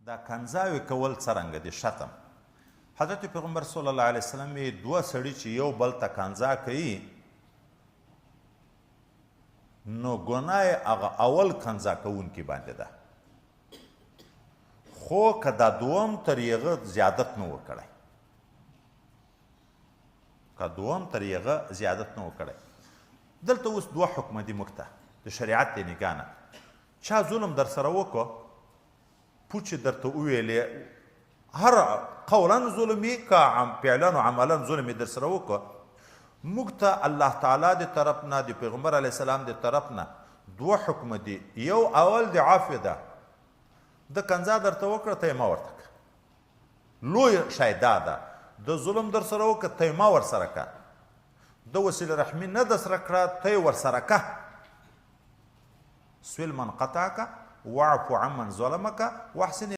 دا کنځاوې کول څرنګه دي؟ شتم حضرت پیغمبر صلی الله علیه وسلم یې دوه سړي چې یو بل ته کنځا کوي، نو ګناه یې هغه اول کنځا کوونکي باندې ده، خو که دا دوم تر یغه زیادت نه وکړی، که دوم تر یغه زیادت نه وکړی. دلته اوس دوه حکمه دي موږ ته د شریعت د نګاه نه. چا ظلم در سره وکړو، پوچې درته وویلې، هر قولا ظلم یې که فعلا او عملا ظلم یې در سره وکړو، موږ ته الله تعالی د طرف نه، د پیغمبر علیه السلام د طرف نه دوه حکم دي. یو اول د عفو ده، د کنځا درته وکړه، ته یې مه ورته که، لوی شی دا ده، د ظلم در سره وکړه، ته یې مه ورسره که، د وسیله رحمي نه در سره کړه، ته یې ورسره که. سویل من قطعک واعف عمن ظلمک واحسن